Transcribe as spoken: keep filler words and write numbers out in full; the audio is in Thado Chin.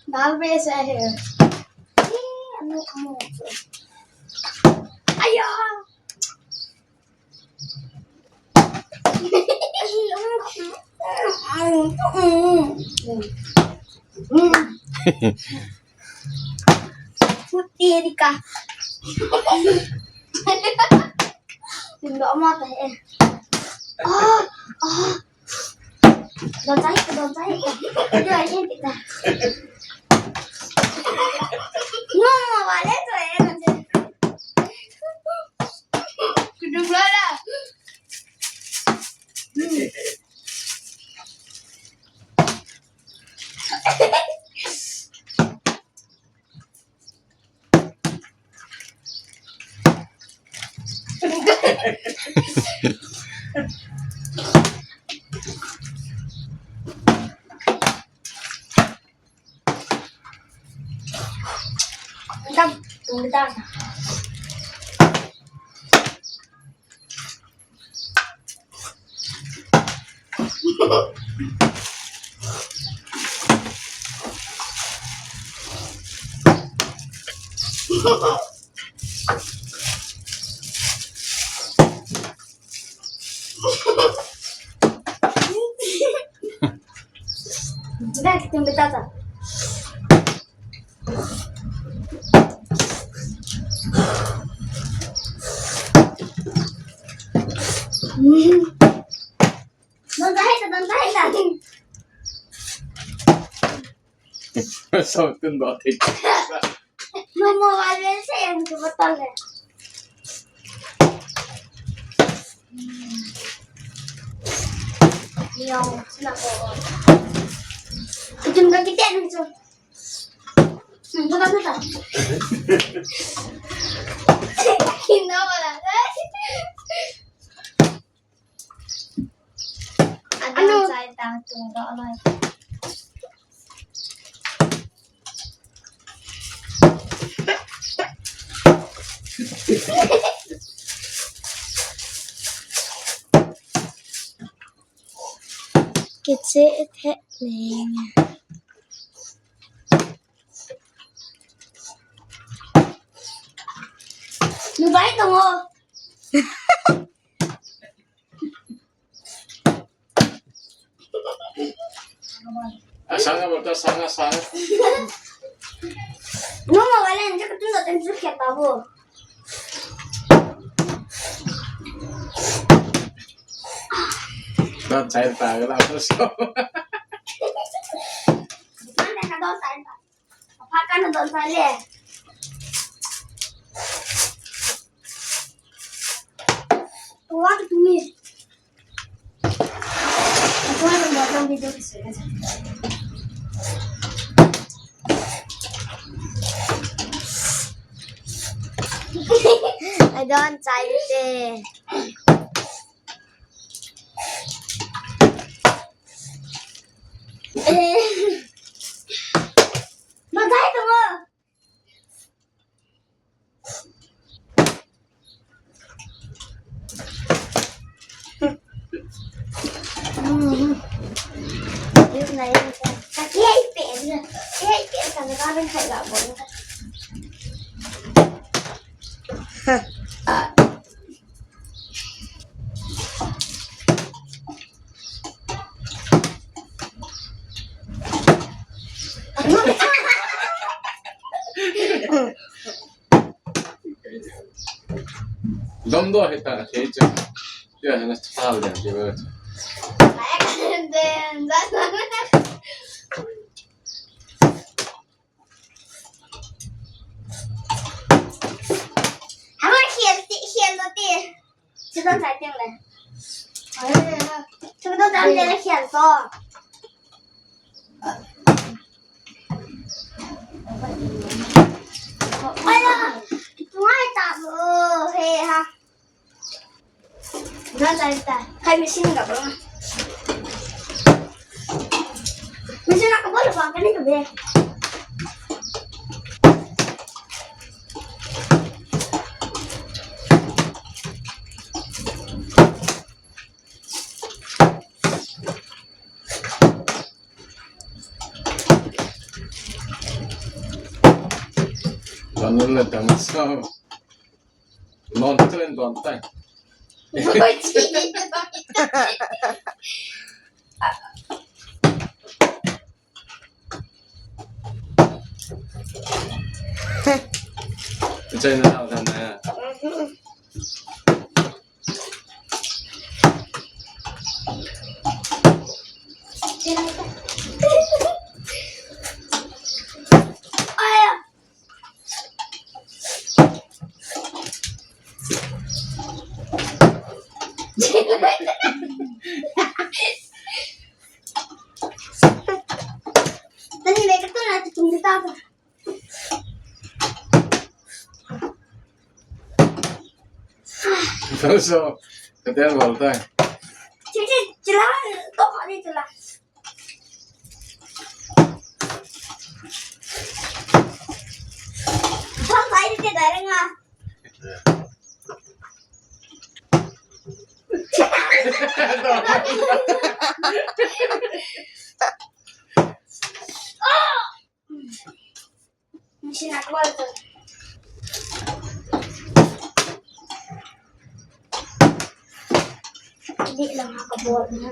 Dal bhei sa hai. Anu, anu. Aya. Tiri ka. Tindok mata eh. Ah, ah. Don cahit ka, don cahit ka. Dia yang kita. Ngomong balik tu eh nanti. Kedua lah. Hmm. Don cahit ka, don cahit ka. Sao tun ba thei. Mama wale se yang tu betul le. Yang sila ko. Ujung ka kita ni tu. Hmm, tu kan tu. Kina wala. Anu. Sai tang tung do noi. Kiche the ne. Nu bai tong o. Asanga bata, sanga, sanga. Mama wale nje katun da tensu ke babu. Don cahit ta gala so. Mana ka don cahit ta. Apa kan don cahit le. What to me? Aku nak buat dalam video besok aja. I don't cahit. Magai tu mo. Dom do hita, hei cha. Ya, na tal ya, ya. Hama khian ti, khian lo ti. Chu don cahit teng le. Chu don cahit teng le khian to. Aya, kitungai ta lo, he ha. Don cahit ta. Khai machine ka ba. Machine ka ba lo ba ka ni ka be. Wala tang so. Non ten don tai. China na na. Tani le ka tuna tu tum ta ta. So, ka ten bol ta. Chi chi chila to ka ni chila. Thang kai te da renga. Machine akbar to. Hindi lang nakabot na.